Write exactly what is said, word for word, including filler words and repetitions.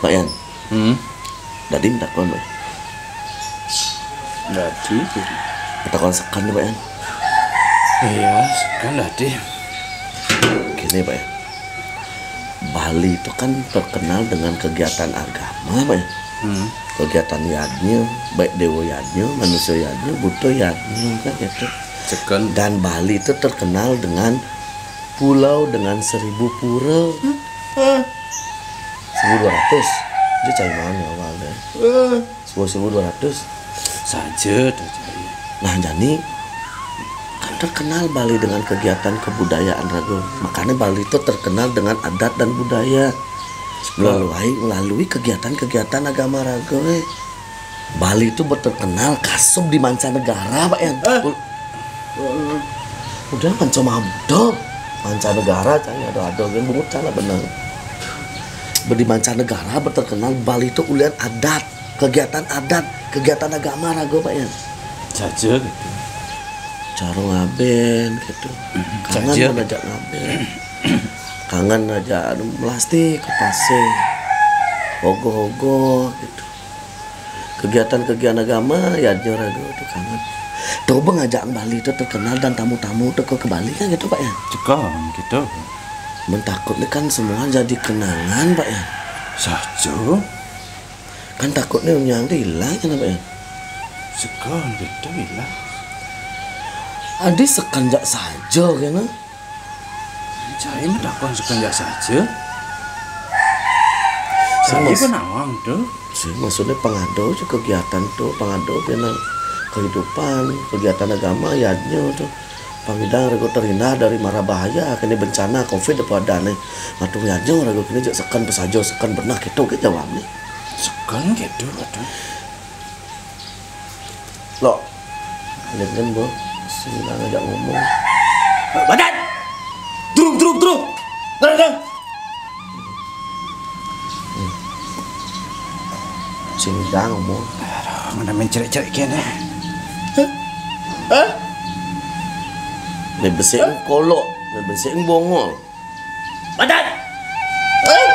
Pak Yan. Hmm. Dadi matakon, Pak Yan. Dadi. Matakon seken, Pak Yan. Iya, seken dadi. Gini, Pak Yan. Bali itu kan terkenal dengan kegiatan agama, Pak Yan. Hmm. Kegiatan yadnya, baik dewa yadnya, manusia yadnya, buta yadnya, kan gitu. Seken. Dan Bali itu terkenal dengan pulau dengan seribu pura. Hmm. Eh. Seribu dua ratus. Dia cari mana awalnya? Eh. Seribu, seribu dua ratus. Saja, tuh, cari. Nah, jadi kan terkenal Bali dengan kegiatan kebudayaan raga. Makanya Bali itu terkenal dengan adat dan budaya. Melalui, melalui kegiatan-kegiatan agama raga, eh. Bali itu terkenal kasub di mancanegara, Pak Yan. Eh. Ul-, udah manca mabdo. Mancanegara, cari ada-ada, kan bungut salah benar. Di mancanegara terkenal Bali itu ulian adat, kegiatan adat, kegiatan agama raga, Pak Yan. Saja gitu. Cara ngaben gitu. Kangen saja mana gitu. Ajak ngaben. Kangen aja anu melastik ke pasir. Hogo-hogo gitu. Kegiatan-kegiatan agama ya aja raga itu kangen. Coba ngajak Bali itu terkenal dan tamu-tamu itu ke, ke Bali kan gitu, Pak, ya. Cekam gitu. Mentakut ini kan semua jadi kenangan, Pak, ya. Saja. Kan takutnya yang itu hilang kan, Pak, ya. Sekan gitu hilang. Adi sekan jak saja kan. Saya mah takon sekan jak saja. Saya pun nawang tuh. Sih, maksudnya pangado aja kegiatan tuh, pangado kena kehidupan, kegiatan agama, yadnya tuh. Pangidang rego terhindar dari mara bahaya, kena bencana covid apa ada nih. Ngatung yadnya rego kena jak sekan pesajo, sekan benak itu ke jawab nih. Sekan gitu, aduh. Lo, lihat kan, Bo? Sing ngajak ngomong. Badan! Truk, truk, truk! Ngerti, kan? Sing ngajak ngomong. Aduh, mana main cerik-cerik kene? Hah? Hah? Ini besik kolok, ini besik bongol. Badan! Hah?